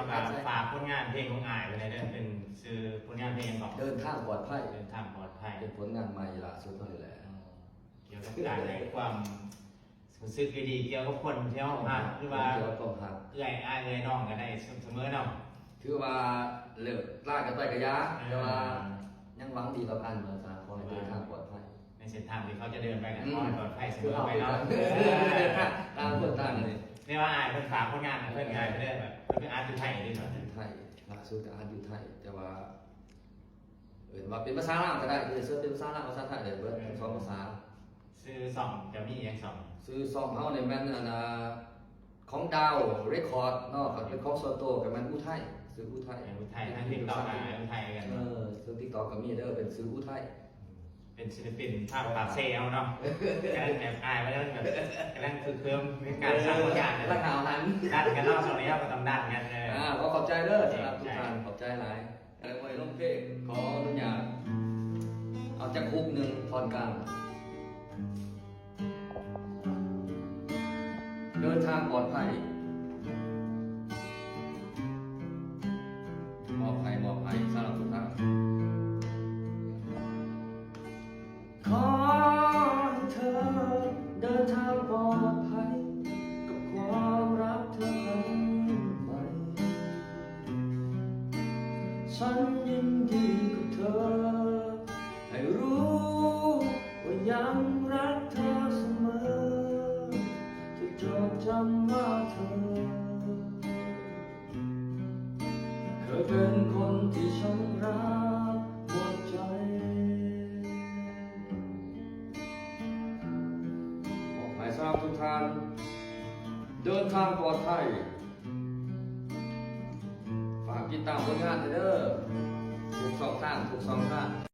ຝາກຜົນງານເພງຂອງອ້າຍໄວ້ແດ່ເດີ ເປັນຊື່ຜົນງານເພງຫຍັງເກາະ? ເດີນທາງປອດໄພ ເດີນທາງປອດໄພ ເປັນຜົນງານໃໝ່ລ່າສຸດເຮົານີ້ແຫຼະ. ອໍ ກ່ຽວກັບການໃນຄວາມຮູ້ສຶກດີໆ ກ່ຽວກັບຄົນທີ່ເຮົາຮັກ ຫຼືວ່າກ່ຽວກັບຄວາມຮັກ ເອື້ອຍອ້າຍເອື້ອຍນ້ອງກໍໄດ້ສະເໝີເນາະ. ຖືວ່າເລີກລາກັນໄປກໍຢ່າ ເອີ ແຕ່ວ່າຍັງຫວັງດີຕໍ່ກັນວ່າຊະ ຂໍໃຫ້ເດີນທາງປອດໄພ ໃນເສັ້ນທາງທີ່ເຂົາຈະເດີນໄປກໍ ອືມ ຂໍໃຫ້ປອດໄພສະເໝີໄປເນາະ. ເອີ ຕ່າງຄົນຕ່າງນີ້ ແຕ່ວ່າອ້າຍເພິ່ນຝາກຜົນງານເພິ່ນ ເອີ ອ້າຍເພິ່ນເດີ ແບບເພິ່ນໄປອັດຢູ່ໄທເດ້ເນາະ. ຢູ່ໄທ ລ່າສຸດກໍອັດຢູ່ໄທ ແຕ່ວ່າ ເອີ້ນວ່າເປັນພາສາລາວກໍໄດ້ ເອີ ເຊີນເປັນພາສາລາວ ພາສາໄທໄດ້ເບິດ ເອີ ທັງສອງພາສາ. ຊື່ຊ່ອງຈະມີຫຍັງຊ່ອງ? ຊື່ຊ່ອງເຮົານີ້ແມ່ນ ອັນນ່າ ຂອງດາວເຣຄອດເນາະ ຄັນເປັນຂອງສ່ວນໂຕກໍແມ່ນອຸໄທ ຊື່ອຸໄທ ອຸໄທ ທາງ TikTok ກໍອຸໄທຄືກັນ. ເອີ ເຊິ່ງ TikTok ກໍມີເດີ ເປັນຊື່ອຸໄທ ເປັນສິນປິນທາງປາກເຊເຮົາເນາະ. ກຳລັງແບບ ອ້າຍວ່າກຳລັງ ກຳລັງຝຶກເພີ່ມໃນການສ້າງຜົນງານ ກຳລັງຫາວຫັນ ດັນກັນເນາະ ຊ່ວງນີ້ເຮົາກໍຕ້ອງດັນກັນ. ເອີ ອ່າ ຂໍຂອບໃຈເດີ ຂອບໃຈສຳລັບທຸກທ່ານ ຂອບໃຈຫຼາຍ. ແລ້ວບໍ່ໃຫ້ລົງເພງ ຂໍອະນຸຍາດເອົາຈັກຮຸກໜຶ່ງທ່ອນກາງ. ເດີນທາງປອດໄພ ມອບໃຫ້ ມອບໃຫ້ສຳລັບທຸກທ່ານ. ຂໍໃຫ້ເທີເດີນທາງປອດໄພ ກັບຄວາມຮັກເທີຄັ້ງໃໝ່. ສັນຍິນດີກັບເທີ ໃຫ້ຮູ້ວ່າຍັງຮັກເທີສະເໝີ ຈະຈົດຈຳວ່າເທີ ເຄີຍເປັນຄົນທີ່ສັງຮັກໝົດໃຈ. ຂໍໃຫ້ສຳລັບທຸກທ່ານເດີນທາງປອດໄພ. ຝາກຕິດຕາມຜົນງານເດີ ທຸກຊ່ອງທາງ ທຸກຊ່ອງທາງ.